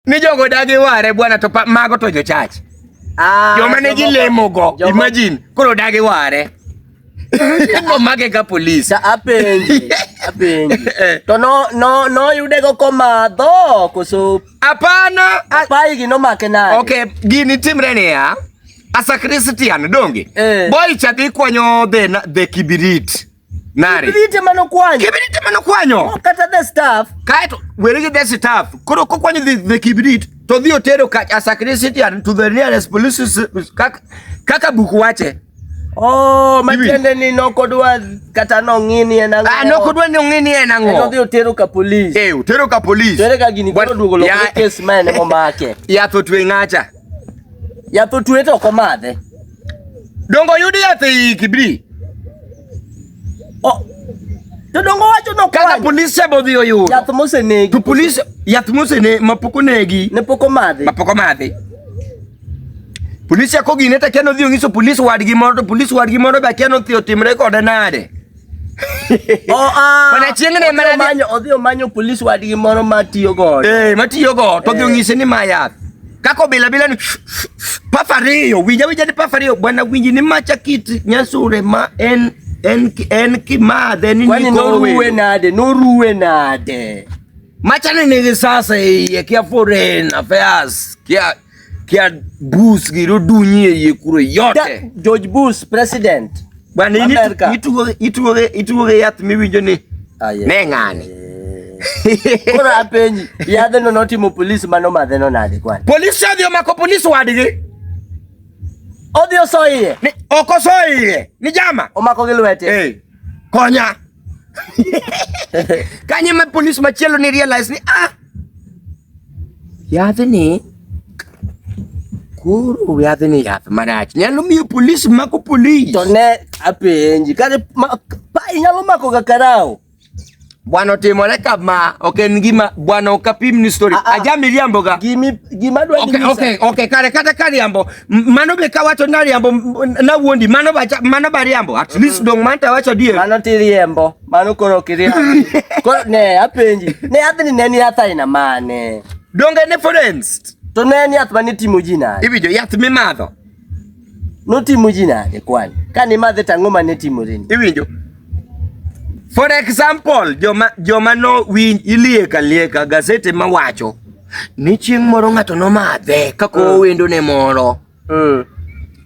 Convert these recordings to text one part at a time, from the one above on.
Ni jogo dagi ware bwana to mago to jochach. Ah, Joma ne gilemo go, imagine, koro dagi ware. Omake ka police. Ta apenji, apenji. To no no no yude go komadho koso Hapana. Apai gi nomake nade? Okay, gini timre niya. As a Christian, donge? Eh. Boy cha dhi kwanyo the kibirit. Nari. Kibiriti mano kwanyo. Kibiriti mano kwanyo. Oh, kata the staff. Kaeto were gi the staff. Koro kokwanyo the kibrit to dhi otero ka as a Christian to the nearest police kaka, kaka buk wache. Oh, matiende ni nokodwa kata nong'i ni en ang'o. Ah, nokodwa ni ong'i ni en ang'o. En odhi otero ka police. Eh, otero ka police. To ere ka gini koro duogo lokore kes ma en momake. Yath otwe ng'acha. Yath otwe to ok omadhe. Dongo yudi yath ei kibri. Oh. To dongo wacho no kaka polise bodhi oyudo. Yath mosenegi. To polise yath mosene mapok onegi. Ne pok omadhi. Mapok omadhi. Polise ako gine to akia nodhi onyiso polis wadgi moro to polis wadgi moro be akia nodhi otimre kode nade. Oh, ah, Mana chieng' ne mana omanyo odhi omanyo polis wadgi moro matiyo godo. Eh, matiyo go to odhi onyise ni ma yath. Kaka obila bila ni paf ariyo, winja winja ni paf ariyo, bwana winji ni macha kit nyasure ma en kimadhe ni Kwani niko noruwe wendo. nade? Noruwe nade? Macha ni nigi sasa e iye kia foreign affairs, kia Bush giro dunyi e iye kuro yote. George Bush president. Bwana ini America. itugo ge yath miwinjo ni ne ng'ani. Koro apenji, yadhno notimo polis mano madheno nade kwani? Polis odhi omako polis wadgi. Odhi oso iye. Ni ok oso iye. Ni jama. Omako gi lwete. Eh. Konya. Kanye ma polis machielo ni realize ni ah. Yadhni koro yadhni yath marach. Nyalo miyo polis mako polis. To ne apenji, kare pa inyalo mako ga karao. Bwana otimore kama, ok en gima bwana ok apim ni story. Aja miriambo ga. Gima dwa Okay, okay, okay, kare kata kariambo. Mano be kawacho nariambo nawuondi, mano ba mano ba riambo. At least dong manta wacho adier. Mano tiriembo, mano koro ok iriambo. Koro ne apenji, ne yadhni ne en yath aina mane? Donge ne forens. To ne en yath mane timo ji nade? Iwinjo yath mimadho. Notimo ji nade kwani? Kane imadhe to ang'o mane timoreni? Iwinjo? For example, joma no winj ilieka lieka gazete mawacho ni chieng' moro ng'ato nomadhe ka kowo wendo ne moro.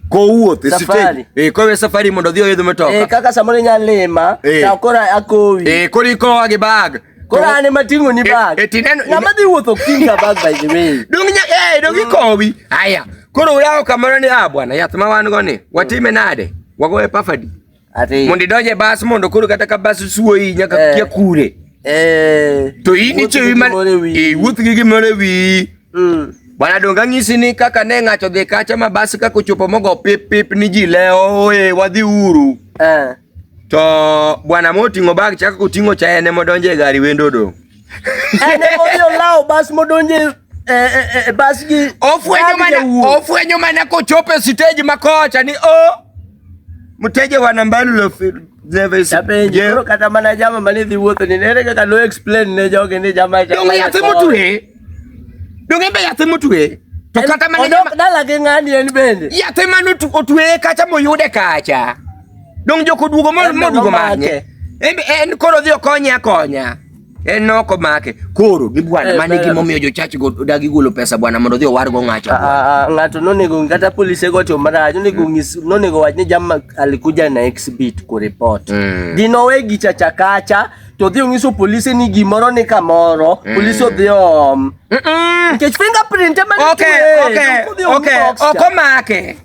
Kowuoth e Safari. stage. Kowe safari mondo odhi oidh mtoka. Kaka samoro inyalo lima, to koro akowi. Koro ikowa gi bag. Koro an ema ting'o ni bag. Tineno Ng'ama dhi wuotho ok ting' ga bag by the way. Dong nya, dong ikowi. Aya. Koro uyawo kamoro ni ah bwana yath ma wan go ni watime nade? Wagoye pafadi. Ati. Mondo idonje bas mondo koro kata ka bas suoyi nyaka kia kure. To in Wuoth gi ichewi man gimoro e wiyi. Wuoth gi gimoro e wiyi. Bwana donge anyisi ni kaka ne ng'ato dhi kacha ma bas kaka ochopo mogo pip pip ni ji lewo, oe wadhi uru. To bwana moting'o bag cha kaka oting'o cha en ema odonjo e gari wendo odong'. En ema odhi olawo bas modonjo e bas gi Ofwenyo bag mana, jawuoth. ofwenyo mana kochopo e stage ma kocha ni o mteja wa nambari lo Apenji, koro kata mana jama mane dhi wuotho ni ere kaka no explain ne jogi ni jama cha. Donge yath motwe? Donge be yath motwe? To kata mana Odok dala gi ng'ani en bende. Yath mane otwe kacha moyude kacha. Dong jok oduogo En be moduogo nomake. manye. En be, en koro odhi okonye akonya. En nok omake. Koro ni bwana, mano e gimomiyo jochach go dagi golo pesa bwana mondo odhi owargo ng'acha. Ng'ato nonego kata polise go otimo marach, nonego ng'is, nonego wach ni jama alikuja na exhibit ku report. Dinowe gicha cha kacha to odhi onyiso polise ni gimoro ni kamoro, polise odhi om. Nikech fingerprint ema nitie. Okay, okay, Dok odhi ong okay. box cha. Ok omake.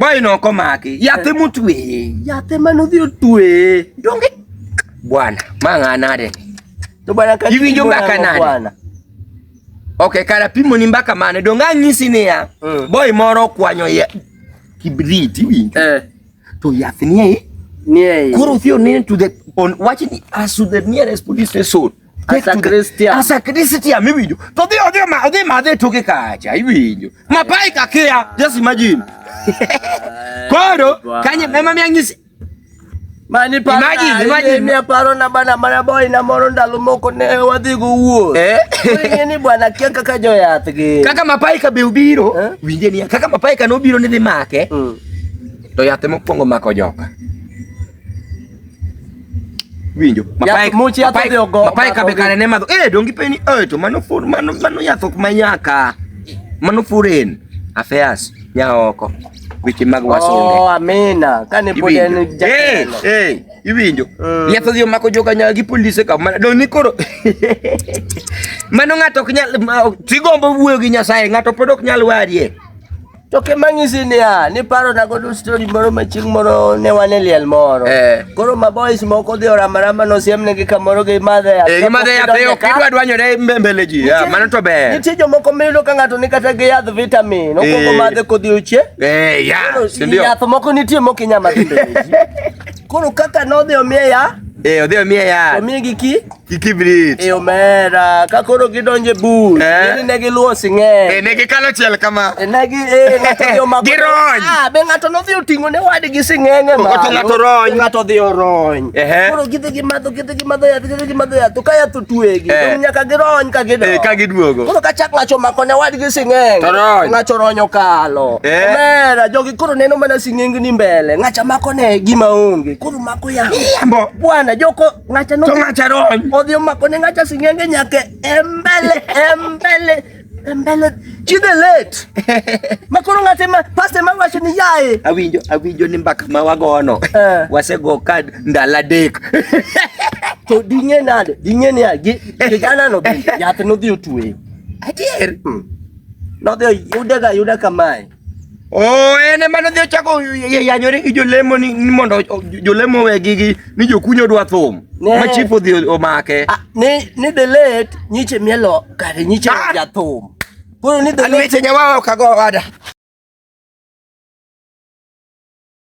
Boy no ok omaki. Yath motwe. Yath ema nodhi otwe. Donge bwana, ma ng'a nade ni? To bwana ka Iwinjo timo mbaka nang'o nade? bwana? Okay, kara pimo ni mbaka mane? Donge anyisi niya, boy moro okwanyo ya kibrit, iwinjo? To yath ni e Ni e iye. Koro odhi onene to the on wach ni as to the nearest police station. As a Take to the Christian. As a Christian, iwinjo? To odhi madhe e toke kacha, iwinjo? Mapai kakia, just imagine. Koro, kanye ema mi anyisi. Mani paro Imagine, imagine. Mi aparo na bana mana boy na moro ndalo moko ne wadhi go wuoth. Eh? Koro ing'e ni bwana kia kaka joyath gi. Kaka mapai ka be obiro, Eh? winje niya, kaka mapai ka nobiro ni dhi make, to yath mokwongo mako joka. Winjo, mapai Yath- much yath mapai- odhi ogo- mapai ka be omako gi. kare ne madho. Eh, donge ipenji ni, eh, to mano for mano mano yath ok manyaka. Mano foreign affairs nya oko. Weche mag wasunge. Oh, amina. Kane pod en Iwinjo? jatelo. Eh, eh, iwinjo. Mm. Yath odhi omako joka nyaka gi polise ka mana dong ni koro. Mano ng'ato ok nyal tigombo wuoyo gi Nyasaye, ng'ato pod ok nyal warie. To kema ng'isi niya, ni paro na godo story moro ma chieng' moro ne wan e liel moro. Eh. Koro ma boys moko odhi oramarama nosiemnegi kamoro gimadhe yath. Eh, gimadhe yath Kapok ok gidwa dwanyore mbele ji. Ya, mano to ber. Nitie jomoko miyudo ka ng'ato ni kata gi yadh vitamin, okwongo Eh. madhe kodhi ochie. Eh, ya, Koro si ndio? yath moko nitie mok inyal madho mbele ji. Koro kaka nodhi omiye ya, Eh, odhi omiye yath. omiye gi ki, Gi kibrit. e omera. Ka koro gidonjo e bur, Eh. ni ne giluwo sing'enge. Eh, ne gikalo chiel kama. E ne gi eh, ng'ato odhi omako. Girony. Ah, be ng'ato nodhi oting'o ne wadgi sing'enge To malo. ng'ato rony. To Ng'ato odhi orony. Ehe. Koro gidhi gimadho, gidhi gimadho yath, gidhi gimadho yath. To ka yath otwegi, Eh. to nyaka girony ka gidok. Eh, ka giduogo. Koro ka chak ng'acho omako ne wadgi sing'enge. To rony. Ng'acho rony okalo. Eh. Omera, jogi koro neno mana sing'engni mbele. Ng'acha mako ne gima onge. Koro mako yamo. Yambo. Bwana, joko ng'acha no To ng'acha rony. odhi omako ne ng'acha sing'enge nyaka e mbele, e mbele, e mbele. Chidhe late. Ma koro ng'ate ma pastor ma wacho ni yaye. Awinjo, awinjo ni mbaka ma wagono. Eh. Wasego ka ndalo adek. To ding'e nade? Ding'e niya, gi kijana no bende yath nodhi otweyo. Adier. Nodhi oyude ga ayuda kamae. Oh, en ema nodhi ochako yanyore gi jolemo ni ni mondo jolemo owegi gi ni jokunyo dwa thum. Ne. Ma chief odhi omake. Ah, ni ni the late nyiche mielo kare nyiche Ah! jathum. Koro ni the An late weche nyawawa ok ago wada.